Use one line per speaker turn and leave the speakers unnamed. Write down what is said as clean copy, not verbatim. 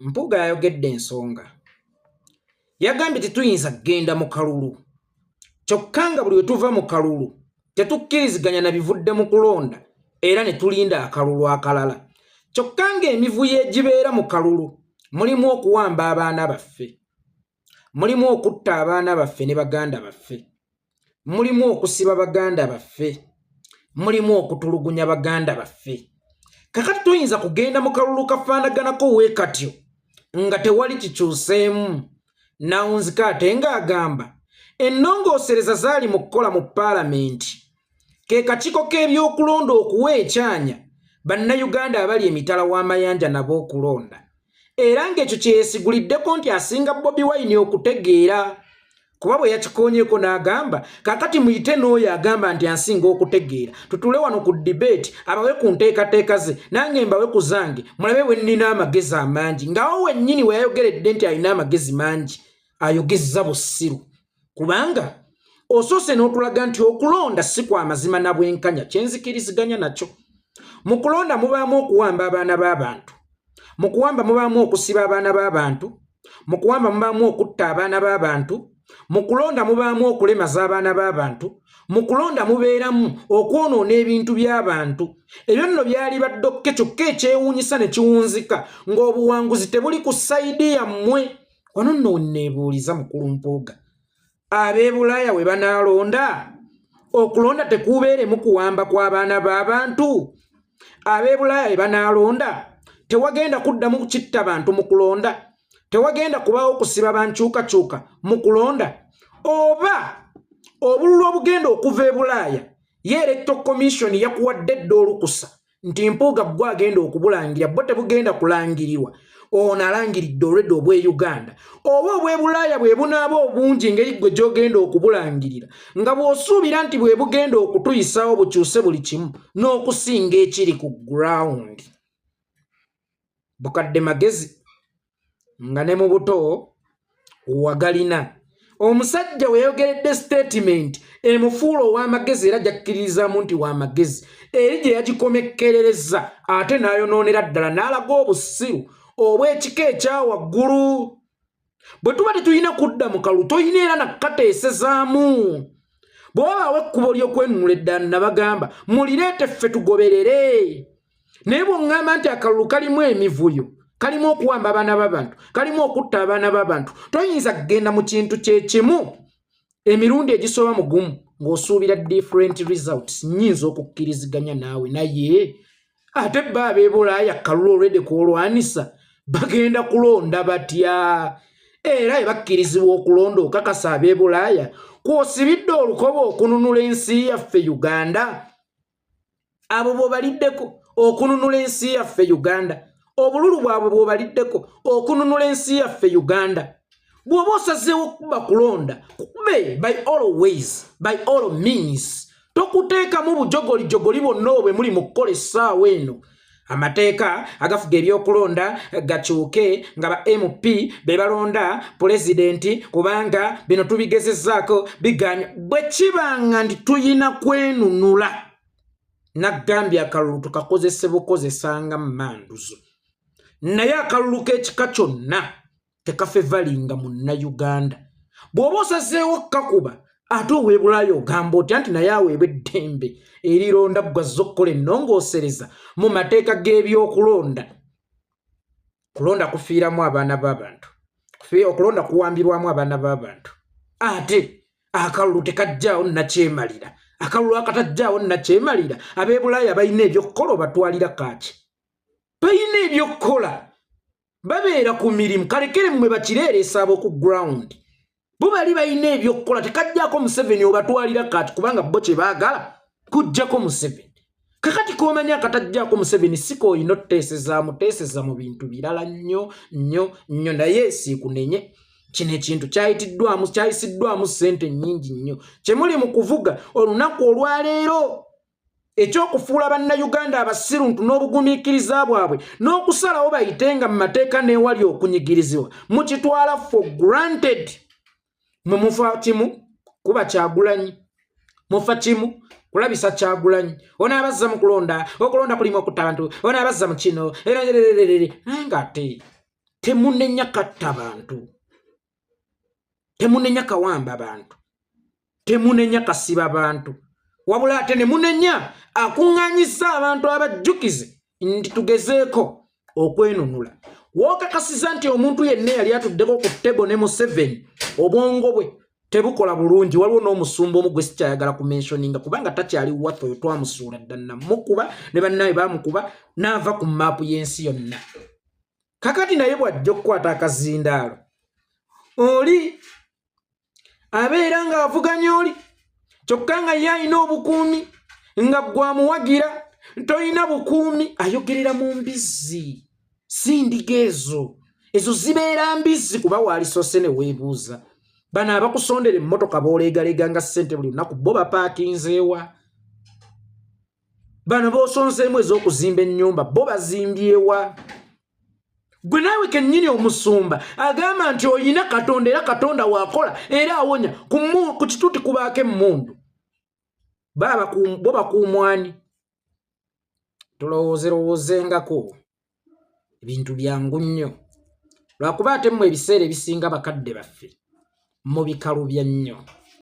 Mpuuga yayogedde ensonga. Yagambye tetuyinza kugenda mu kalulu kyokka nga buli we tuva mu kalulu tetukkiriziganya na bivudde mu kulonda era ne tulinda akalulu akalala kyokka ng'emivuyo egibeera mu kalulu mulimu okuwamba abaana baffe, mulimu okutta abaana baffe ne baganda baffe, mulimu okusiba baganda baffe, mulimu okutulugunya baganda baffe. Kakati toyinza kugenda mu kalulu kafaanaganako we katyo nga tewali kikyuseemu. Nawunzika ate ng'agamba ennongoosereza zaali mu kukola mu paalamenti ke kakiiko k'ebyokulonda okuwa ekyanya bannayuganda abali emitala w'amayanja nabo okulonda era ng'ekyo kyeyeesiguliddeko nti asinga Bobi Wine okutegeera kuba bwe yakikoonyeeko n'agamba kaakati muyite n'oyo agamba nti ansinga okutegeera tutule wano ku debate abawe ku nteekateeka ze nange mbawe ku zange mulabe bwe nnina amagezi amangi ng'awo wennyini we yayogeredde nti alina amagezi mangi ayogezza bussiru kubanga osoose n'otulaga nti okulonda si kwa mazima na bwenkanya kyenzikiriziganya nakyo. Mu kulonda mubaamu okuwamba abaana b'abantu, mu kuwamba mubaamu okusiba abaana b'abantu, mu kuwamba mubaamu okutta abaana b'abantu, mu kulonda mubaamu okulemaza abaana b'abantu, mu kulonda mubeeramu okwonoona ebintu by'abantu. Ebyo nno byali baddokke kyokka ekyewuunyisa ne kiwunzika ng'obuwanguzi tebuli ku sayidi yammwe. Wano nno wenneebuuliza mukulu Mpuuga, ab'e Bulaaya we banaalonda okulonda tekuubeeremu kuwamba kw'abaana b'abantu? Ab'e Bulaaya we banaalonda tewagenda kuddamu kitta bantu mu kulonda? Tewagenda kubaawo kusiba bankyukakyuka mu kulonda? Oba obululu obugenda okuva e Bulaaya ye Electoral Commission yakuwadde dda olukusa nti Mpuuga ggwe agenda okubulangira, bo tebugenda kulangirirwa, ono alangiridde olwedda obw'e Uganda oba obw'e Bulaaya bwe bunaaba obungi engeri ggwe gy'ogenda okubulangirira nga bw'osuubira nti bwe bugenda okutuyisaawo bukyuse buli kimu n'okusinga ekiri ku ground. Bukadde magezi nga ne mu buto wagalina. Omusajja we yayogeredde sitatimenti emufuula ow'amagezi era gyakkiririzaamu nti w'amagezi eri gye yagikomekkerereza ate n'ayonoonera ddala n'alaga obusiru obw'ekika ekya waggulu. Bwe tuba tetulina kudda mu kalulu tolina era nakukateesezaamu. Bwe wabaawo ekkubo ly'okwenunula eddala nabagamba mulireete ffe tugoberere. Naye bw'oŋŋamba nti akalulu kalimu emivuyo, kalimu okuwamba abaana b'abantu, kalimu okutta abaana b'abantu, toyinza kugenda mu kintu kye kimu emirundi egisoba mu gumu ng'osuubira different results. Nnyinza okukkiriziganya naawe, naye ate bo ab'e Bulaaya kalulu olwedde kw'olwanisa bagenda kulonda batya? Era ebakkirizibwa okulonda okakasa ab'e Bulaaya kw'osibidde olukoba okununula ensi yaffe Uganda? Abo bw'obaliddeko okununula ensi yaffe Uganda, obululu bwabwe bw'obaliddeko okununula ensi yaffe Uganda. Bw'oba osazeewo kuba kulonda, kube by all ways, by all means, tokuteekamu bujogolijogoli bwonna obwe muli mu kukola essaawa eno. Amateeka agafuga ebyokulonda gakyuke nga ba MP be balonda pulezidenti, kubanga bino tubigezezzaako biganye. Bwe kibanga nti tuyina kwenunula, naggambye akalulu tukakozese bukozesa nga mmanduzo, naye akalulu k'ekika kyonna tekafevalinga munnayuganda. Bw'oba osazeewo kakuba ate ow'e Bulaaya ogamba otya nti naye aweebwa eddembe erironda ggwazza okukola ennongoosereza mu mateeka g'ebyokulonda? Kulonda kufiiramu abaana b'abantu, okulonda kuwambirwamu abaana b'abantu, ate akalulu tekajjaawo nakyemalira. Akalulu akatajjaawo nakyemalira, ab'e Bulaaya balina ebyokukola, obatwalira kaaki? Balina ebyokukola, babeera ku mirimu, kalekere mmwe bakireereesa ab'oku ground. Bo bali balina ebyokukola, tekajjaako Museveni, obatwalira kati kubanga bo kye baagala kujjako Museveni. Kakati k'omanyi akatajjaako Museveni si k'olina otuteesezaamu, teeseza mu bintu birala nnyo nnyo nnyo. Naye siikunenye, kino ekintu kyayitiddwamu, kyayisiddwamu ssente nnyingi nnyo kye muli mu kuvuga olunaku olwaleero ekyokufuula bannayuganda abasiru ntu n'obugumiikiriza bwabwe n'okusalawo bayitenga mu mateeka n'ewali okunyigirizibwa mukitwala for granted. Mwe mufa kimu kuba Kyagulanyi, mufa kimu kulabisa Kyagulanyi, onaabazza mu kulonda, okulonda kulimu okutta abantu, onaabazza mu kino, naye ng'ate Temunenya katta bantu, temunenya kawamba bantu, temunenya kasiba bantu, wabula ate ne munenya akuŋŋaanyizza abantu abajjukize nti tugezeeko okwenunula. Wookakasiza nti omuntu yenna eyali atuddeko ku tebo ne Museveni obwongo bwe tebukola bulungi. Waliwo n'omusumba omu gwe sikyayagala ku mentioninga kubanga takyali waffe, oyo twamusuula dda, namukuba ne bannaye bamukuba n'ava ku maapu y'ensi yonna. Kakati naye bw'ajja okukwata akazindaalo, oli abeera ng'avuganya oli, kyokka nga ye alina obukuumi nga gwamuwagira tolina bukuumi. Ayogerera mu mbizzi, si ndiga ezo, ezo zibeera mbizzi. Kuba waalisoose ne weebuuza, bano abakusondera emmotoka booleegalega nga ssente buli lunaku, bo bapaakinzeewa? Bano boosonzeemu ez'okuzimba ennyumba, bo bazimbyewa? Gwe naawe kennyini omusumba agamba nti oyina Katonda, era Katonda waakola era awonya, ku kituuti kubaako emmundu, bo bakuumwani? Tulowooze lowoozengako, ebintu byangu nnyo, lwakuba ate mmwe ebiseera ebisinga bakadde baffe mubikalubya nnyo.